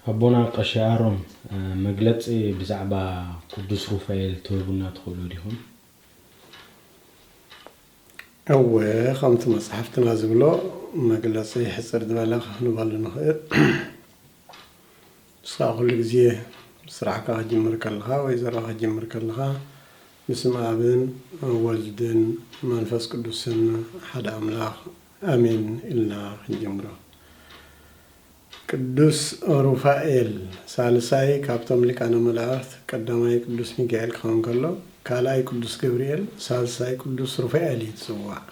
ኣቦና ቀሺ ኣሮን፣ መግለጺ ብዛዕባ ቅዱስ ሩፋኤል ትህቡና ትኽእሉ ዲኹም? እወ፣ ከምቲ መጽሓፍትና ዝብሎ፣ መግለጺ ሕጽር ዝበለ ክንበሉ ንኽእል። ንስኻ ኩሉ ግዜ ስራሕካ ክትጅምር ከለኻ ወይ ዘረባ ክትጅምር ከለኻ፣ "ብስም ኣብን ወልድን መንፈስ ቅዱስን ሓደ ኣምላኽ ኣሜን" ኢልና ክንጅምሮ። ቅዱስ ሩፋኤል ሳልሳይ ካብቶም ሊቃነ መላእክት፣ ቀዳማይ ቅዱስ ሚካኤል ክኸውን ከሎ፣ ካልኣይ ቅዱስ ገብርኤል፣ ሳልሳይ ቅዱስ ሩፋኤል እዩ ዝጽዋዕ።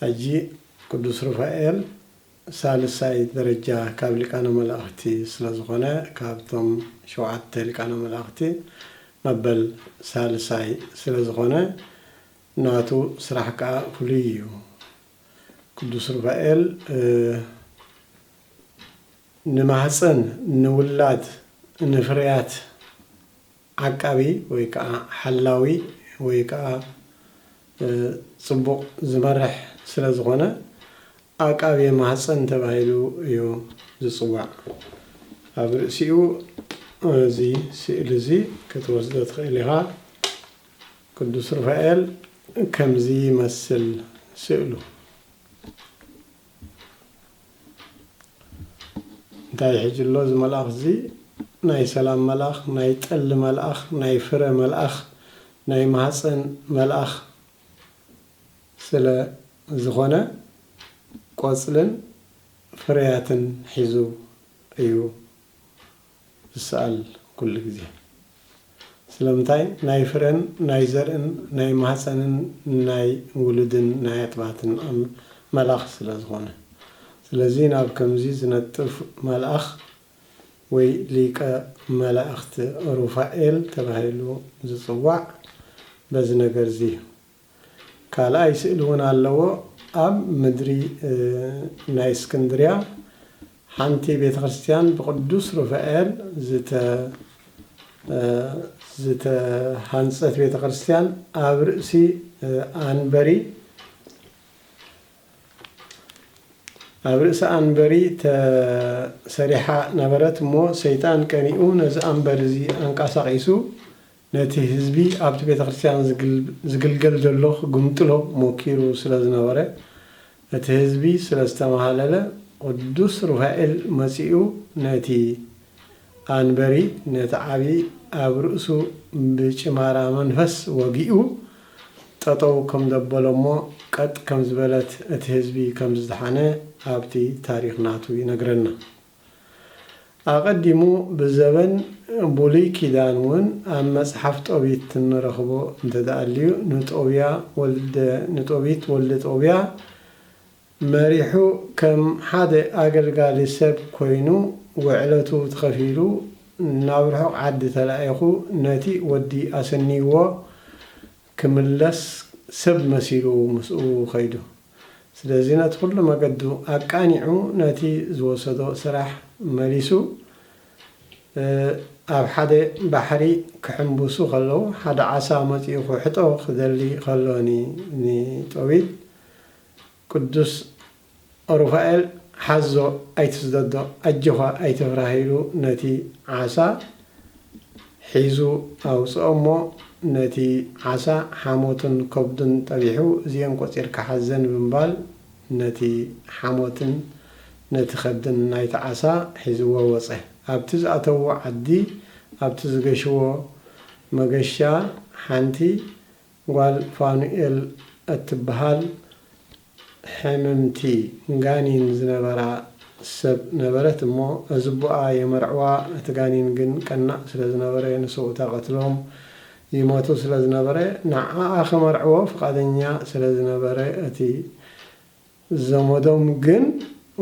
ሕጂ ቅዱስ ሩፋኤል ሳልሳይ ደረጃ ካብ ሊቃነ መላእክቲ ስለ ዝኾነ፣ ካብቶም ሸውዓተ ሊቃነ መላእክቲ መበል ሳልሳይ ስለ ዝኾነ፣ ናቱ ስራሕ ከኣ ፍሉይ እዩ። ቅዱስ ሩፋኤል፣ እ፣ ንማህፀን፣ ንውላድ፣ ንፍርያት ዓቃቢ ወይ ከዓ ሓላዊ ወይ ከዓ፣ እ፣ ፅቡቕ ዝመርሕ ስለ ዝኾነ፣ ዓቃቢ ማህፀን ተባሂሉ እዩ ዝፅዋዕ። ኣብ ርእሲኡ እዚ ስእሊ እዚ ክትወስዶ ትኽእል ኢኻ። ቅዱስ ሩፋኤል ከምዚ ይመስል ስእሉ። እንታይ ሕጂ ኣሎ እዚ መልኣኽ እዚ? ናይ ሰላም መልኣኽ፣ ናይ ጠሊ መልኣኽ፣ ናይ ፍረ መልኣኽ፣ ናይ ማህፀን መልኣኽ ስለ ዝኾነ፣ ቆጽልን ፍርያትን ሒዙ እዩ ዝሰኣል ኩሉ ግዜ። ስለምንታይ? ናይ ፍረን ናይ ዘርእን ናይ ማህፀንን ናይ ውሉድን ናይ ኣጥባትን ኣም-፣ መልኣኽ ስለ ዝኾነ። ስለዚ ናብ ከምዚ ዝነጥፍ መልኣኽ ወይ ሊቀ መላእኽቲ ሩፋኤል ተባሂሉ ዝጽዋዕ በዚ ነገር እዚ እዩ። ካልኣይ ስእሊ እውን ኣለዎ። ኣብ ምድሪ፣ እ፣ ናይ እስክንድርያ ሓንቲ ቤተ ክርስቲያን ብቅዱስ ሩፋኤል ዝተ-፣ እ፣ ዝተሃንጸት ቤተ ክርስቲያን ኣብ ርእሲ፣ እ፣ ኣንበሪ፣ ኣብ ርእሲ ኣንበሪ ተሰሪሓ ነበረት እሞ፣ ሰይጣን ቀኒኡ ነዚ ኣንበሪ እዚ ኣንቀሳቒሱ፣ ነቲ ህዝቢ ኣብቲ ቤተ ክርስቲያን ዝግል-፣ ዝግልገል ዘሎ ክግምጥሎ ሞኪሩ ስለ ዝነበረ፣ እቲ ህዝቢ ስለ ዝተማህለለ፣ ቅዱስ ሩፋኤል መጺኡ ነቲ ኣንበሪ፣ ነቲ ዓቢ ኣብ ርእሱ ብጭማራ መንፈስ ወጊኡ፣ ጠጠው ከም ዘበሎ እሞ፣ ቀጥ ከም ዝበለት እቲ ህዝቢ ከም ዝደሓነ ኣብቲ ታሪኽ ናቱ ይነግረና። ኣቐዲሙ ብዘበን ብሉይ ኪዳን እውን ኣብ መጽሓፍ ጦቢት እንረኽቦ እንተ ደኣ ኣልዩ፣ ንጦብያ ወልደ፣ ንጦቢት ወልደ ጦብያ መሪሑ፣ ከም ሓደ ኣገልጋሊ ሰብ ኮይኑ፣ ውዕለቱ ተኸፊሉ፣ ናብ ርሑቕ ዓዲ ተላኢኹ፣ ነቲ ወዲ ኣሰንይዎ ክምለስ ሰብ መሲሉ ምስኡ ኸይዱ። ስለዚ ነቲ ኩሉ መገዱ ኣቃኒዑ ነቲ ዝወሰዶ ስራሕ መሊሱ፣ እ፣ ኣብ ሓደ ባሕሪ ክሕምብሱ ከለዉ ሓደ ዓሳ መጺኡ ክውሕጦ ክደሊ ከሎ ኒ-፣ ንጦቢት ቅዱስ ሩፋኤል ሓዞ ኣይትስደዶ፣ ኣጆኻ ኣይትፍራህ ኢሉ ነቲ ዓሳ ሒዙ ኣውፅኦ እሞ ነቲ ዓሳ ሓሞትን ከብዱን ጠቢሑ፣ እዚአን ቆፂርካ ሓዘን ብምባል ነቲ ሓሞትን ነቲ ከብድን ናይቲ ዓሳ ሒዝዎ ወፀ። ኣብቲ ዝኣተዎ ዓዲ፣ ኣብቲ ዝገሽዎ መገሻ ሓንቲ ጓል ፋኑኤል እትበሃል ሕምምቲ ጋኒን ዝነበራ ሰብ ነበረት እሞ፣ እዚ ኣቦኣ የመርዕዋ፣ እቲ ጋኒን ግን ቀናእ ስለ ዝነበረ ንሰብኡታ ቀትሎም ይሞቱ ስለ ዝነበረ፣ ንዓኣ ክመርዕዎ ፍቓደኛ ስለ ዝነበረ፣ እቲ ዘመዶም ግን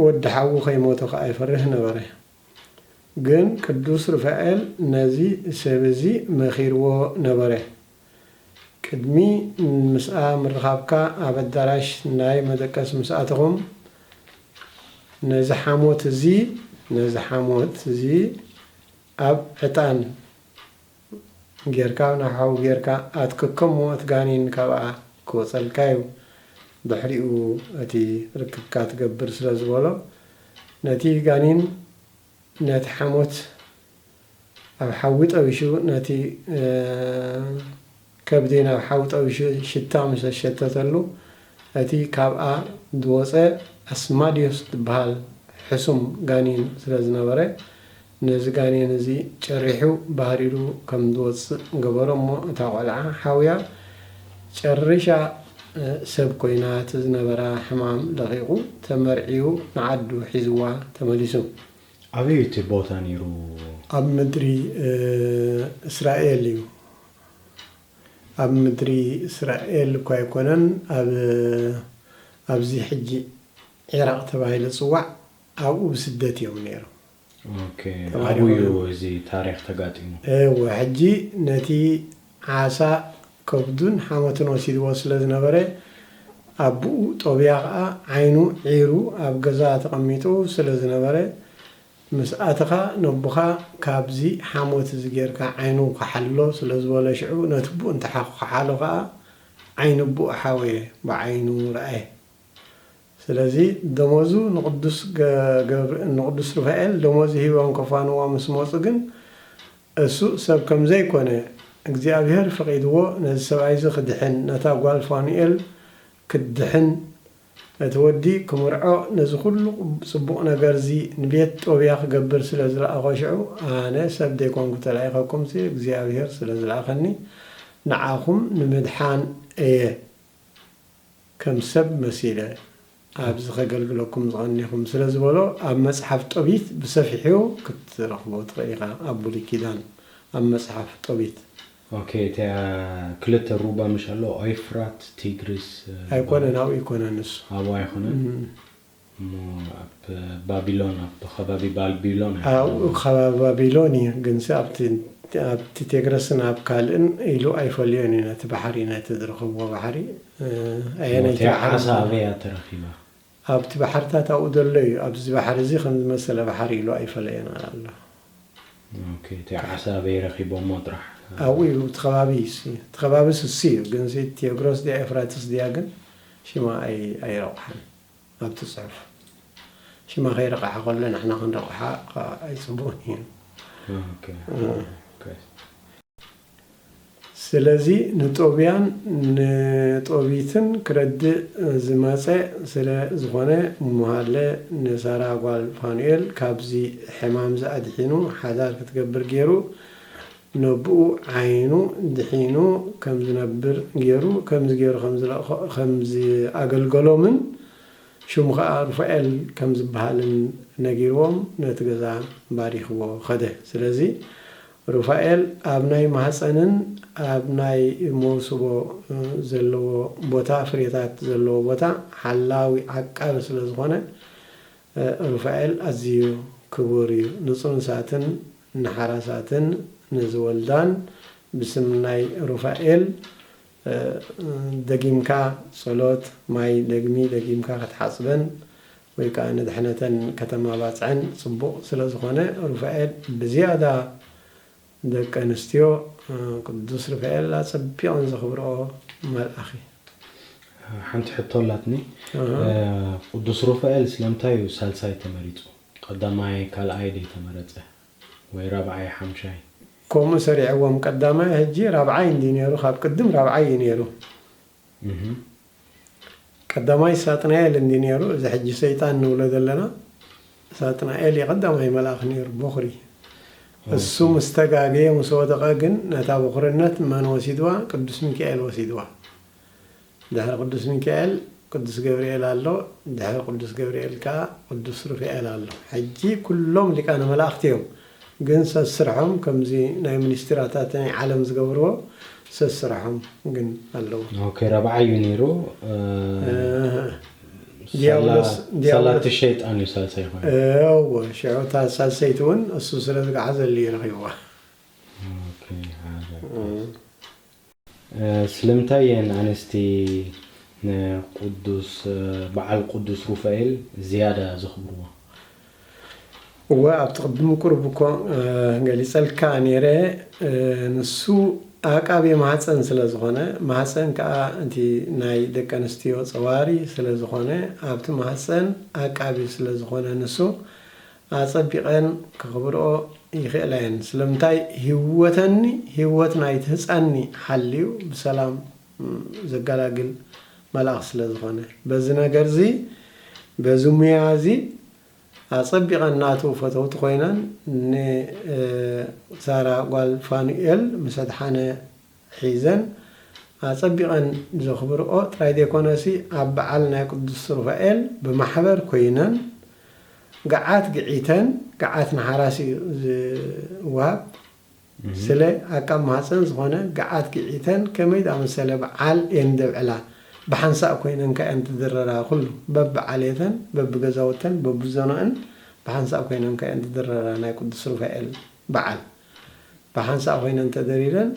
ወዲ ሓዉ ከይሞቶ ከኣ ይፈርህ ነበረ። ግን ቅዱስ ሩፋኤል ነዚ ሰብ እዚ መኺርዎ ነበረ። ቅድሚ ምስኣ ምርኻብካ ኣብ ኣዳራሽ ናይ መደቀሲ ምስ ኣተኹም፣ ነዚ ሓሞት እዚ፣ ነዚ ሓሞት እዚ ኣብ ዕጣን ጌርካ፣ ናብ ሓዊ ጌርካ ኣትክኮ እሞ እቲ ጋኔን ካብኣ ክወጸልካ እዩ። ድሕሪኡ እቲ ርክብካ ትገብር ስለ ዝበሎ፣ ነቲ ጋኔን ነቲ ሓሞት ኣብ ሓዊ ጠቢሹ፣ ነቲ፣ እ፣ ከብዲ ናብ ሓዊ ጠቢሹ ሽታ ምስ ኣሸተተሉ፣ እቲ ካብኣ ዝወጸ ኣስማድዮስ ዝበሃል ሕሱም ጋኔን ስለ ዝነበረ፣ ነዚ ጋኔን እዚ ጨሪሑ ባህር ኢሉ ከም ዝወጽእ ገበሮ። እሞ እታ ቆልዓ ሓውያ ጨሪሻ፣ እ፣ ሰብ ኮይና፣ እቲ ዝነበራ ሕማም ለቒቑ፣ ተመርዕዩ ንዓዱ ሒዝዋ ተመሊሱ። ኣበይ እዩ እቲ ቦታ ነይሩ? ኣብ ምድሪ፣ እ፣ እስራኤል እዩ። ኣብ ምድሪ እስራኤል እኳ ኣይኮነን፣ ኣብ፣ ኣብዚ ሕጂ ዒራቕ ተባሂሉ ዝጽዋዕ፣ ኣብኡ ብስደት እዮም ነይሮም። ኦኬ፣ ተማሪኾም ኣብኡ እዩ እዮም። እዚ ታሪኽ ተጋጢሙ። እወ፣ ሕጂ ነቲ ዓሳ ከብዱን ሓሞትን ወሲድዎ ስለ ዝነበረ፣ ኣቦኡ ጦብያ ኸኣ ዓይኑ ዒሩ ኣብ ገዛ ተቐሚጡ ስለ ዝነበረ፣ ምስ ኣተኻ ነቦኻ ካብዚ ሓሞት እዚ ጌርካ ዓይኑ ክሓሎ ስለ ዝበሎ፣ ሽዑ ነቲ ኣቦኡ እንተሓ-፣ ክሓሎ ኸኣ ዓይኒ ኣቦኡ ሓወየ፣ ብዓይኑ ረኣየ። ስለዚ ደሞዙ ንቅዱስ ገ-፣ ገብር-፣ ንቅዱስ ሩፋኤል ደሞዙ ሂቦም ከፋንዎ ምስ መጹ ግን፣ እሱ ሰብ ከም ዘይኮነ፣ እግዚኣብሔር ፈቂድዎ ነዚ ሰብኣይ እዚ ክድሕን፣ ነታ ጓል ፋኑኤል ክትድሕን፣ እቲ ወዲ ክምርዖ፣ ነዚ ኩሉ ጽቡቕ ነገር እዚ ንቤት ጦብያ ክገብር ስለ ዝለኣኾ፣ ሽዑ ኣነ ሰብ ዘይኮንኩ ተላኢኸኩምሲ፣ እግዚኣብሔር ስለ ዝለኣኸኒ ንዓኹም ንምድሓን እየ። ከም ሰብ መሲለ ኣብዚ ከገልግለኩም ዝቐኒኹም ስለ ዝበሎ፣ ኣብ መጽሓፍ ጦቢት ብሰፊሑ ክትረኽቦ ትኽእል ኢኻ። ኣብ ብሉይ ኪዳን፣ ኣብ መጽሓፍ ጦቢት። ኦኬ፣ እቲኣ ክልተ ሩባ ምሽ ኣሎ፣ ኤፍራት፣ ቲግሪስ፣ እ፣ ኣይኮነን፣ ኣብኡ ኣይኮነን ንሱ። ኣብኡ ኣይኮነን? እም። እሞ ኣብ ባቢሎን፣ ኣብ ከባቢ ባቢሎን ኣብኡ ኣይኮነን? ከባቢ ባቢሎን እዩ፣ ግንሲ ኣብቲ፣ ኣብቲ ቴግረስን ኣብ ካልእን ኢሉ ኣይፈልዮን እዩ፣ ነቲ ባሕሪ፣ ነቲ ዝረኸብዎ ባሕሪ፣ እ፣ ኣየነይቲ እቲኣ ባሕሪ ዓሳ ምዃኑ። ኣበይ እያ ተረኺባ? ኣብቲ ባሕርታት ኣብኡ ዘሎ እዩ፣ ኣብዚ ባሕሪ እዚ ከም ዝመሰለ ባሕሪ ኢሉ ኣይፈለየን ኣሎ። ኦኬ፣ እቲኣ ዓሳ ኣበይ ረኺቦሞ ጥራሕ? ኣብኡ እዩ፣ እቲ ከባቢ እሱ እዩ። እቲ ከባቢ ስሱ እዩ፣ ግንሲ ቴግሮስ ድያ ኤፍራትስ ድያ ግን ሽማ ኣይ-፣ ኣይረቑሓን። ኣብቲ ጽሑፍ። ሽማ ከይረቐሓ ከሎ ንሕና ክንረቑሓ ከኣ ኣይጽቡቕን እዩ። ኦኬ። እ። ኦኬ። ስለዚ ንጦብያን ንጦቢትን ክረድእ ዝመጸ ስለ ዝኾነ፣ እሞሃለ ንሳራ ጓል ፋኑኤል ካብዚ ሕማም ዝኣድሒኑ ሓዳር ክትገብር ገይሩ፣ ነብኡ ዓይኑ ድሒኑ ከም ዝነብር ገይሩ፣ ከምዚ ገይሩ ከም ዝለእኾ-፣ ከም ዝኣገልገሎምን ሽሙ ኸኣ ሩፋኤል ከም ዝበሃልን ነጊርዎም ነቲ ገዛ ባሪኽዎ ኸደ። ስለዚ ሩፋኤል ኣብ ናይ ማህጸንን ኣብ ናይ መውስቦ፣ እ፣ ዘለዎ ቦታ፣ ፍሬታት ዘለዎ ቦታ ሓላዊ ዓቃቢ ስለ ዝኾነ፣ እ፣ ሩፋኤል ኣዝዩ ክቡር እዩ። ንጽኑሳትን ንሓራሳትን ንዝወልዳን ብስም ናይ ሩፋኤል፣ እ፣ ደጊምካ ጸሎት፣ ማይ ደግሚ ደጊምካ ክትሓጽበን ወይ ከኣ ንድሕነተን ከተማባጽዐን ጽቡቕ ስለ ዝኾነ፣ ሩፋኤል ብዝያዳ ደቂ ኣንስትዮ፣ እ፣ ቅዱስ ሩፋኤል ኣጸቢቐን ዘኽብርኦ መልኣኽ እዩ። ሓንቲ ሕቶ ኣላትኒ። ኣሃ። እ፣ ቅዱስ ሩፋኤል ስለምንታይ እዩ ሳልሳይ ተመሪጹ? ቀዳማይ፣ ካልኣይ ደይተመረጸ? ወይ ራብዓይ፣ ሓምሻይ? ከምኡ ሰሪዕዎም። ቀዳማይ ሕጂ ራብዓይ እንዲ ነይሩ፣ ካብ ቅድም ራብዓይ እዩ ነይሩ። እህ። ቀዳማይ ሳጥናኤል እንዲ ነይሩ፣ እዚ ሕጂ ሰይጣን ንብሎ ዘለና፣ ሳጥናኤል እዩ ቀዳማይ መልኣኽ ነይሩ፣ በኹሪ። እሱ ኦኬ። ምስ ተጋገየ፣ ምስ ወደቐ ግን፣ ነታ በኹርነት መን ወሲድዋ? ቅዱስ ሚካኤል ወሲድዋ። ድሕሪ ቅዱስ ሚካኤል፣ ቅዱስ ገብርኤል ኣሎ። ድሕሪ ቅዱስ ገብርኤል ከኣ ቅዱስ ሩፋኤል ኣሎ። ሕጂ ኩሎም ሊቃነ መላእኽቲ እዮም። ግን ሰስርሖም ከምዚ ናይ ሚኒስትራታት ናይ ዓለም ዝገብርዎ ሰስርሖም ግን ኣለዉ። ኦኬ፣ ራብዓይ እዩ ነይሩ። እ፣ እህ። ሳላ-፣ ዲያብሎስ፣ ሳላ ዲያብሎስ። እቲ ሸይጣን እዩ ሳልሳይ ኮይኑ። እወ፣ ሽዑ እታ ሳልሰይቲ እውን እሱ ስለ ዝገሓዘሉ እዩ ረኺብዋ። ኦኬ፣ ሓደ። እ። እ፣ ስለምንታይ እየን ኣንስቲ ንቅዱስ፣ እ፣ በዓል ቅዱስ ሩፋኤል ዝያዳ ዘኽብርዎ? እወ፣ ኣብቲ ቅድሚ ቁሩብ እኮ፣ እ፣ ገሊጸልካ ነይረ። እ፣ ንሱ ዓቃቢ ማህጸን ስለ ዝኾነ፣ ማህጸን ከኣ እቲ ናይ ደቂ ኣንስትዮ ጸዋሪ ስለ ዝኾነ፣ ኣብቲ ማህጸን ዓቃቢ ስለ ዝኾነ ንሱ፣ ኣጸቢቐን ከኽብርኦ ይኽእላ እየን። ስለምንታይ? ህይወተኒ፣ ህይወት ናይቲ ህጻንኒ ሓልዩ ብሰላም፣ ም፣ ዘገላግል መልኣኽ ስለ ዝኾነ። በዚ ነገርዚ፣ በዚ ሙያ እዚ ኣጸቢቐን ናቱ ፈተውቲ ኮይነን ን-፣ እ፣ ሳራ ጓል ፋኑኤል ምስ ኣድሓነ ሒዘን ኣጸቢቐን ዘኽብርኦ ጥራይ ዘይኮነሲ፣ ኣብ በዓል ናይ ቅዱስ ሩፋኤል ብማሕበር ኮይነን ገዓት ግዒተን፣ ገዓት ንሓራስ እዩ ዝወሃብ። እህ። ስለ ኣቃብ ማህፀን ዝኾነ ገዓት ግዒተን ከመይ ዝኣመሰለ በዓል እየን ዘብዕላ። ብሓንሳእ ኮይነን ከ እየን ዝድረራ፣ ኩሉ በብዓሌተን፣ በብገዛውተን፣ በብዞኖአን ብሓንሳእ ኮይነን ከ እየን ዝድረራ ናይ ቅዱስ ሩፋኤል በዓል። ብሓንሳእ ኮይነን ተደሪረን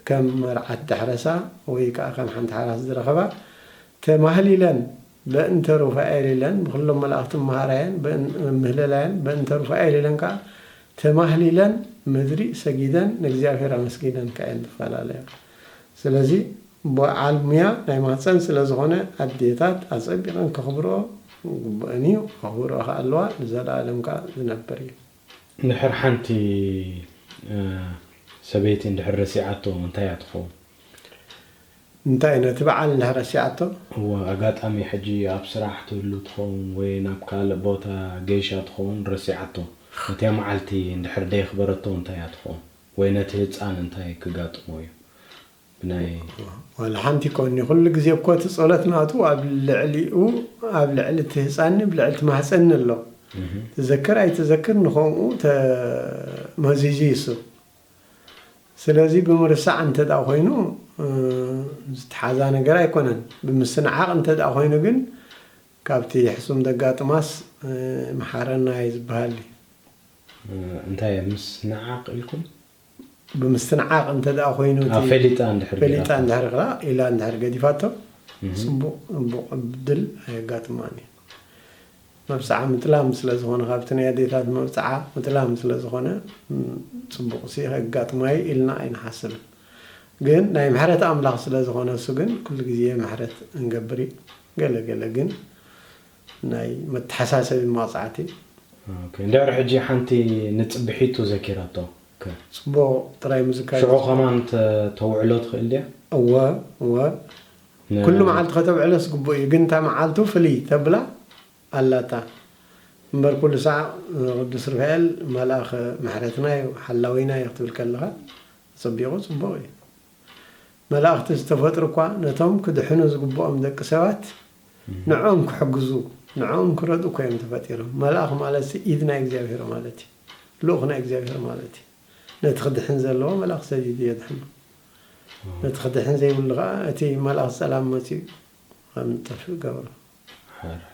ከም መርዓት ድሕረሳ ወይ ከዓ ከም ሓንቲ ሓራስ ዝረኸባ ተማህሊለን በእንተ ሩፋኤል ኢለን ብኩሎም መላእኽቲ መሃራየን በእን-፣ ምህለላየን በእንተ ሩፋኤል ኢለን ከዓ ተማህሊለን ምድሪ ሰጊደን ንእግዚኣብሔር ኣመስጊነን ከዓ እየን ዝፈላለያ። ስለዚ በዓል ሙያ ናይ ማህፀን ስለ ዝኾነ ኣዴታት ኣጸቢቐን ከኽብርኦ ግቡእን እዩ። ከኽብርኦ ከዓ ኣለዋ፣ ንዘለኣለም ከዓ ዝነብር እዩ። እንድሕር ሓንቲ፣ እ፣ ሰበይቲ እንድሕር ረሲዓቶ እንታይ እያ ትኸውን? እንታይ ነቲ በዓል እንድሕር ረሲዓቶ? እወ፣ ኣጋጣሚ ሕጂ ኣብ ስራሕ ትህሉ ትኸውን ወይ ናብ ካልእ ቦታ ገይሻ ትኸውን፣ ረሲዓቶ። ነቲያ መዓልቲ እንድሕር ደየኽበረቶ እንታይ እያ ትኸውን? ወይ ነቲ ህጻን እንታይ ክጋጥሞ እዩ? ብናይ ዋላ ሓንቲ ይኮኒ፣ ኩሉ ግዜ እኮ እቲ ጸሎት ናቱ ኣብ ልዕሊኡ፣ ኣብ ልዕሊ እቲ ህጻን፣ ኣብ ልዕሊ እቲ ማህጸን ኣሎ። እህ። ትዘክር ኣይትዘክር ንኸምኡ ተመዚዙ ይሱ። ስለዚ ብምርሳዕ እንተ ደኣ ኮይኑ፣ እ፣ ዝተሓዛ ነገር ኣይኮነን። ብምስንዓቕ እንተ ደኣ ኮይኑ ግን ካብቲ ሕሱም ደጋጥማስ፣ እ፣ መሓረና እዩ ዝበሃል። እ፣ እንታይ ምስንዓቕ ኢልኩም? ብምስትንዓቕ እንተ ደኣ ኮይኑ፣ ኣብ እቲ ፈሊጣ እንድሕር ፈሊጣ ገይራቶ። እንድሕር ክላ ኢላ እንድሕር ገዲፋቶ፣ እህ። ጽቡቕ፣ ጽቡቕ ዕድል ኣየጋጥማን እዩ። መብጽዓ ምጥላም ስለ ዝኾነ፣ ካብቲ ናይ ኣዴታት መብጽዓ ምጥላም ስለ ዝኾነ፣ ም፣ ጽቡቕ ሲ ከጋጥማ እዩ ኢልና ኣይንሓስብን። ግን ናይ ምሕረት ኣምላኽ ስለ ዝኾነ፣ እሱ ግን ኩሉ ግዜ ምሕረት እንገብር እዩ። ገለ ገለ ግን ናይ መተሓሳሰቢ መቕጻዕቲ። ኦኬ። እንድሕር ሕጂ ሓንቲ ንጽብሒቱ ዘኪራቶ ከ? ጽቡቕ ጥራይ ምዝካር። ሽዑ ከማን ተ-፣ ተውዕሎ ትኽእል ድያ? እወ፣ እወ። ን-፣ ኩሉ መዓልቲ ከተውዕሎስ ግቡእ እዩ፣ ግን እታ መዓልቱ ፍልይ ተብላ ኣላታ። እምበር ኩሉ ሳዕ ቅዱስ ሩፋኤል መልኣኽ ምሕረትና እዩ፣ ሓላዊና እዩ ክትብል ከለኻ፣ ኣጸቢቑ ጽቡቕ እዩ። መላእኽቲ ዝተፈጥሩ እኳ ነቶም ክድሕኑ ዝግብኦም ደቂ ሰባት እም። ንዕኦም ክሕግዙ፣ ንዕኦም ክረድኡ እኮ እዮም ተፈጢሮም። መልኣኽ ማለት ኢድ ናይ እግዚኣብሔር ማለት እዩ። ልኡኽ ናይ እግዚኣብሔር ማለት እዩ። ነቲ ክድሕን ዘለዎ መልኣኽ ሰዲዱ የድሕኖ። እም። ነቲ ክድሕን ዘይብሉ ኸዓ እቲ መልኣኽ ጸላም መጺኡ ከም ዝጠፍእ ገብሮ። ሓራይ።